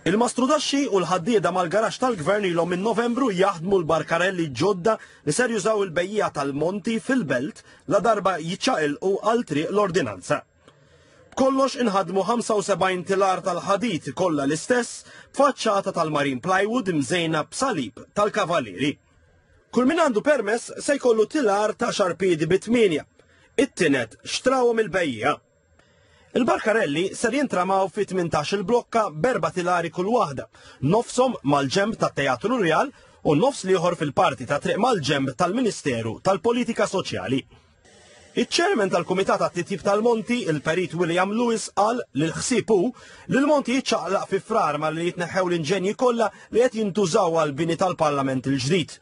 Il-mastrudaxxi u l-ħaddieda mal-garaxx tal-Gvern ilhom minn Novembru jaħdmu l-barkarelli ġodda li ser jużaw il-bejjiegħa tal-monti fil-Belt ladarba jiċċaqilqu għal Triq l-Ordinanza. B'kollox inħadmu 75 tilar tal-ħadid kollha l-istess b'faċċata tal-marine plywood imżejna b'salib tal-Kavalieri. Kull min għandu permess se jkollu tilar ta' xarpiedi bi tmienja. It-tined xtrawhom il-bejjiegħa. Il-barkarelli ser jintramaw fi 18-il blokka b'erba' tilari kull waħda, nofshom mal-ġenb tat-Teatru Rjal u n-nofs l-ieħor fil-parti ta' triq mal-ġenb tal-Ministeru tal-Politika Soċjali. Iċ-Chairman tal-Kumitat għat-Titjib tal-Monti, il-Perit William Lewis qal li l-ħsieb hu li l-monti jiċċaqlaq fi Frar malli jitneħħew l-inġenji kollha li qed jintużaw għall-bini tal-Parlament il-ġdid.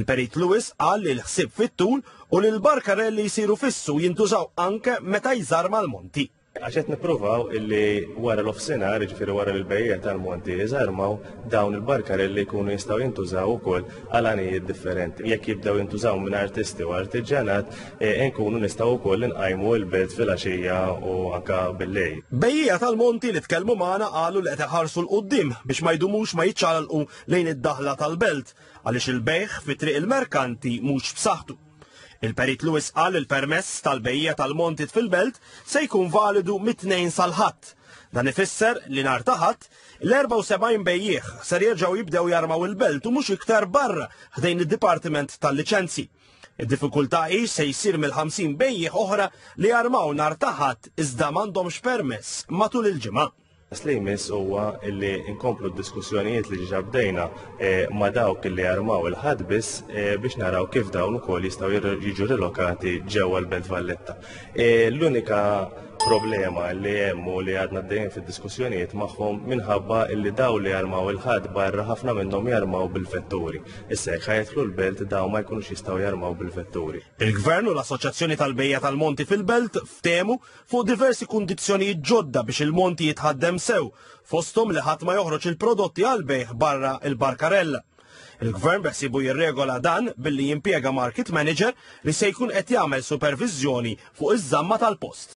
Il-Perit Lewis qal li l-ħsieb fit-tul u li l-barkarelli jsiru fissu jintużaw anke meta jżarma l-monti. Għax qed nippruvaw illi wara l-offsinar, jiġifieri wara li l-bejjiegħ tal-monti jżarmaw, dawn il-barkarelli jkunu jistgħu jintużaw ukoll għal għanijiet differenti. Jekk jibdew jintużaw minn artisti u artiġjanat, eh, nkunu nistgħu wkoll inqajmu l-belt filgħaxija u anka bil-lejl. Bejjiegħa tal-monti li tkellmu magħna qalu li qed iħarsu 'l quddiem biex ma jdumux ma jiċċaqalqu lejn id-daħla tal-belt għaliex il-bejgħ fi Triq il-Merkanti mhux b'saħħtu. Il-Perit Lewis qal li l-permess tal-bejjiegħa tal-montit fil-belt se jkun validu mit-Tnejn sal-Ħadd. Dan ifisser li nhar ta' Ħadd, l-74 bejjiegħ ser jerġgħu jibdew jarmaw il-belt u mhux iktar barra ħdejn id-Dipartiment tal-Liċenzji. Id-diffikultà hi se jsir mill-50 bejjiegħ oħra li jarmaw nhar ta' Ħadd iżda m'għandhomx permess matul il-ġimgħa. Pass li jmiss huwa li nkomplu d-diskussjonijiet li ġa bdejna eh, ma' dawk li jarmaw il-ħadd biss eh, biex naraw kif dawn ukoll jistgħu jiġu rilokati ġewwa l-Belt Valletta. Eh, l-unika problema li hemm u li għadna dejjem fid-diskussjonijiet magħhom minħabba li daw li jarmaw il-ħadd barra ħafna minnhom jarmaw bil-vetturi. Issa jekk ħajedħlu l-belt daw ma jkunux jistgħu jarmaw bil-vetturi. Il-Gvern u l-Assoċjazzjoni tal-Bejja tal-Monti fil-Belt ftehmu fuq diversi kundizzjonijiet ġodda biex il-monti jitħaddem sew, fosthom li ħadd ma joħroġ il-prodotti għall-bejgħ barra il-barkarella. Il-Gvern beħsiebu jirregola dan billi jimpjega market manager li se jkun qed jagħmel superviżjoni fuq iż-żamma tal-post.